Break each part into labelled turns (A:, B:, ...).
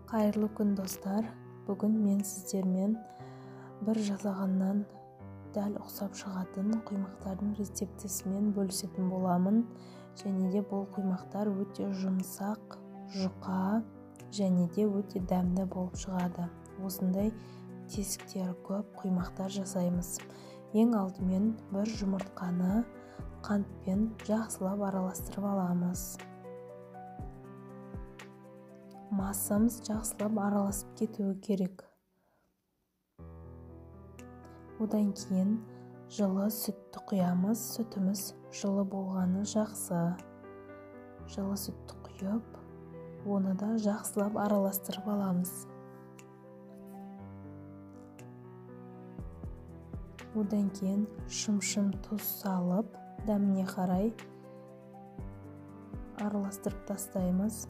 A: Қайырлы күн, достар! Бүгін мен сіздермен бір жасағаннан дәл ұқсап шығатын құймақтардың рецептісімен бөлісетін боламын. Және де бұл құймақтар өте жұмсақ, жұқа және де өте дәмді болып шығады. Осындай тесіктері көп құймақтар жасаймыз. Ең алдымен бір жұмыртқаны қантпен жақсылап араластырып аламыз. Массамыз жақсылап араласып кетуі керек. Одан кейін жылы сүтті құямыз. Сүтіміз жылы болғаны жақсы. Жылы сүтті құйып, оны да жақсылап араластырып аламыз. Одан кейін шым-шым тұз салып, дәміне қарай араластырып тастаймыз.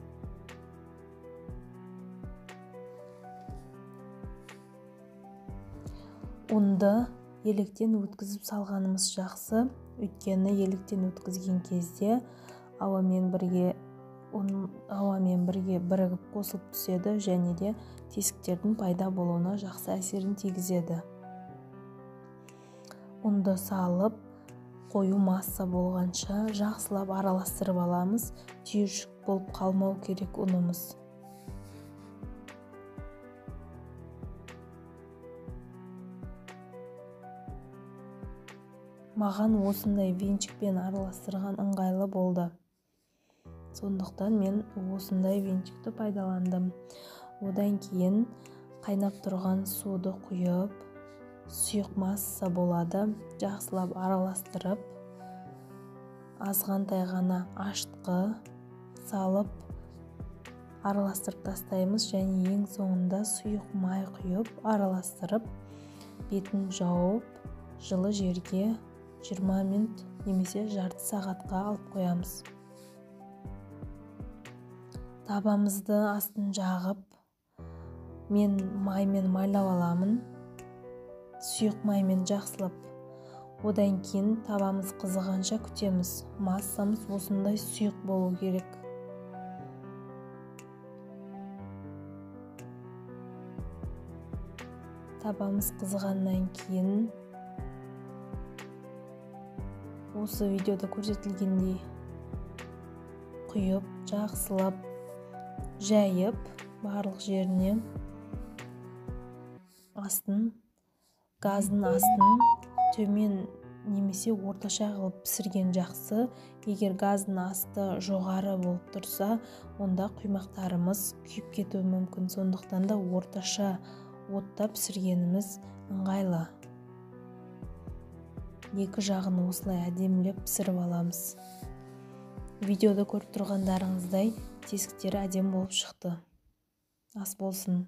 A: Ұнды електен өткізіп салғанымыз жақсы, өйткені електен өткізген кезде ауамен бірге бірігіп қосылып түседі және де тесіктердің пайда болуына жақсы әсерін тигізеді. Ұнды салып, қою масса болғанша жақсылап араластырып аламыз. Түйіршік болып қалмау керек ұнымыз. Маған осындай венчикпен араластырған ыңғайлы болды. Сондықтан мен осындай венчикті пайдаландым. Одан кейін қайнап тұрған суды құйып, сұйық масса болады. Жақсылап араластырып, азғантай ғана ашытқы салып араластырып тастаймыз және ең соңында сұйық май құйып, араластырып, бетін жауып, жылы жерге 20 минут немесе жарты сағатқа алып қоямыз. Табамызды астын жағып, мен маймен майлап аламын. Сұйық маймен жақсылап. Одан кейін табамыз қызығанша күтеміз. Массамыз осындай сұйық болу керек. Табамыз қызығаннан кейін осы видеода көрсетілгендей құйып, жақсылап жайып, барлық жеріне астын, газдың астын төмен немесе орташа қылып пісірген жақсы. Егер газдың асты жоғары болып тұрса, онда құймақтарымыз күйіп кетуі мүмкін. Сондықтан да орташа отта пісіргеніміз ыңғайлы. Екі жағын осылай әдемілеп пісіріп аламыз. Видеода көріп тұрғандарыңыздай тесіктері әдемі болып шықты. Ас болсын.